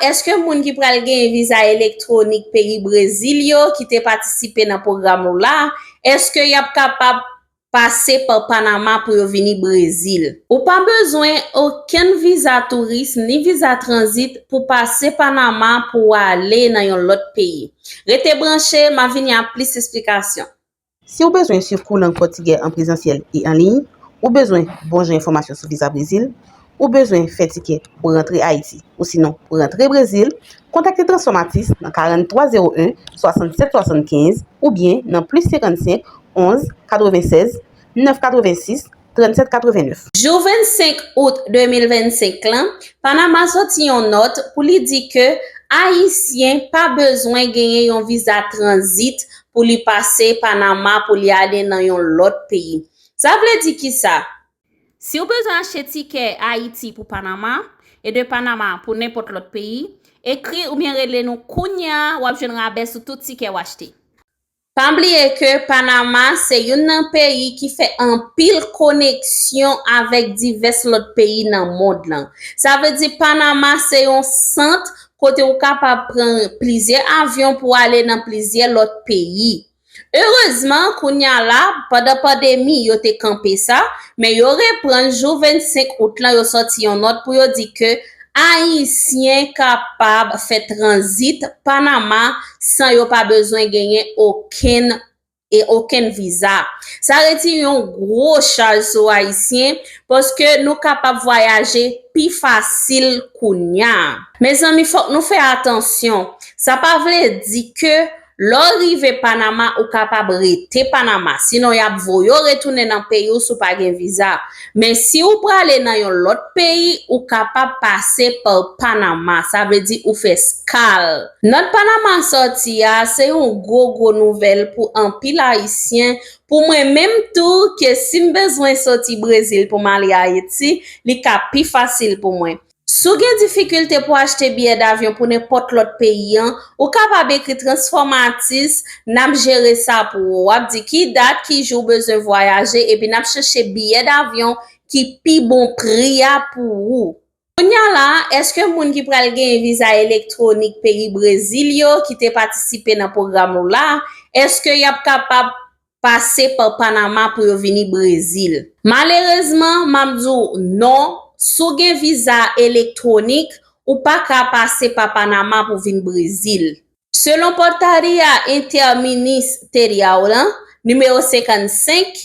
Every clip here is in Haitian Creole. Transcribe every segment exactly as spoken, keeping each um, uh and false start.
Èske moun ki pral genyen viza elektwonik peyi Brezil yo ki te patisipe nan pwogram ou la, èske y ap kapab pase pa Panama pou yo vini Brezil? Ou pa bezwen okenn viza touris ni viza tranzit pou pase Panama pou w ale nan yon lòt peyi. Rete branche, m a vini ak plis esplikasyon. Si w bezwen swiv kou lang pòtigè an prezansyèl e an liy, ou bezwen bon jan enfòmasyon sou viza Brezil, ou bezwen fè tikè pou rantre Ayiti, ou sinon pou rantre Brezil, kontakte Transformatis nan karant twa zewo en, swasannsèt swasann kenz oubyen nan plis senkannsenk, onz, katrevennsèz, nèf katrevensis, trannsèt katrevenèf. Jou vennsenk out de mil vennsenk lan, Panama soti yon nòt pou li di ke Ayisyen pa bezwen genyen yon viza tranzit pou li pase Panama pou li ale nan yon lòt peyi. Sa vle di kisa? Si w bezwen achte tikè Ayiti pou Panama, e de Panama pou nenpòt lòt peyi, ekri oubyen rele nou kounye a, w ap jwenn rabè sou tout tikè w achte. Pa bliye ke Panama se youn nan peyi ki fè anpil koneksyon avèk divès lòt peyi nan mond lan. Sa vle di Panama se yon sant kote ou kapab pran plizyè avyon pou ale nan plizyè lòt peyi. Erezman, kounye a la, pandan pandemi, yo te kanpe sa, men yo reprann jou vennsenk out lan, yo sòti yon nòt pou yo di ke Ayisyen kapab fè tranzit Panama san yo pa bezwen genyen okenn, e okenn viza. Sa retire yon gwo chaj sou Ayisyen, paske nou kapab vwayaje pi fasil kounye a. Mezanmi, fòk nou fè atansyon. Sa pa vle di ke lè w rive Panama, ou kapab rete Panama. Sinon, y ap voye w retounen nan peyi w si w pa gen viza. Men si w prale nan yon lòt peyi, ou kapab pase pa Panama. Sa vle di ou fè eskal. Nòt Panama sòti a, se yon gwo, gwo nouvèl pou anpil Ayisyen. Pou mwen menm tou, ke si m bezwen soti Brezil pou m ale Ayiti, li ka pi fasil pou mwen. Si w gen difikilte pou achte biyè davyon pou nenpòt lòt peyi an, ou kapab ekri Transformatis, n ap jere sa pou ou. W ap di ki dat, ki jou w bezwen vwayaje, epi n ap chèche biyè davyon ki pi bon pri a pou ou. Kounye a la, èske moun ki pral genyen viza elektwonik peyi Brezil yo, ki te patisipe nan pwogram ou la, èske y ap kapab pase pa Panama pou yo vini Brezil? Malerezman, m ap di w non, si w gen viza elektwonik, ou pa ka pase pa Panama pou vin Brezil. Selon Portaria Interministerial lan, nimewo senkannsenk,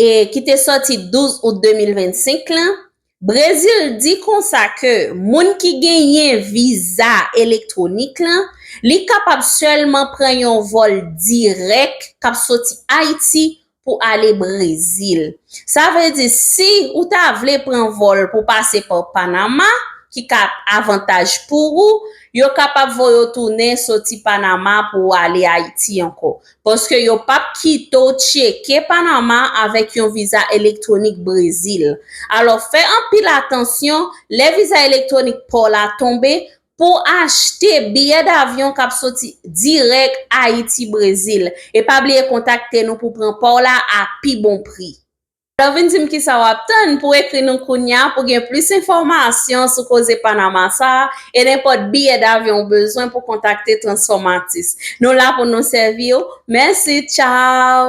e ki te sòti douz out de mil vennsenk lan, Brezil di konsa ke moun ki genyen viza elektwonik lan, li kapab sèlman pran yon vòl dirèk k ap soti Ayiti pou ale Brezil. Sa vle di, si ou ta vle pran vòl pou pase pa Panama, ki ka avantaj pou ou, yo kapab voye w tounen soti Panama pou w ale Ayiti ankò. Paske yo p ap kite w tcheke Panama avèk yon viza elektwonik Brezil. Alò, fè anpil atansyon, lè viza elektwonik pa w la tonbe, pou achte biyè davyon k ap soti dirèk Ayiti Brezil. E pa bliye kontakte nou pou pran pa w la a pi bon pri. Alò, vin di m kisa w ap tann pou ekri nou kounye a pou gen plis enfòmasyon sou koze Panama sa a e nenpòt biyè davyon w bezwen pou kontakte Transformatis. Nou la pou nou sèvi w. Mèsi, tchaw!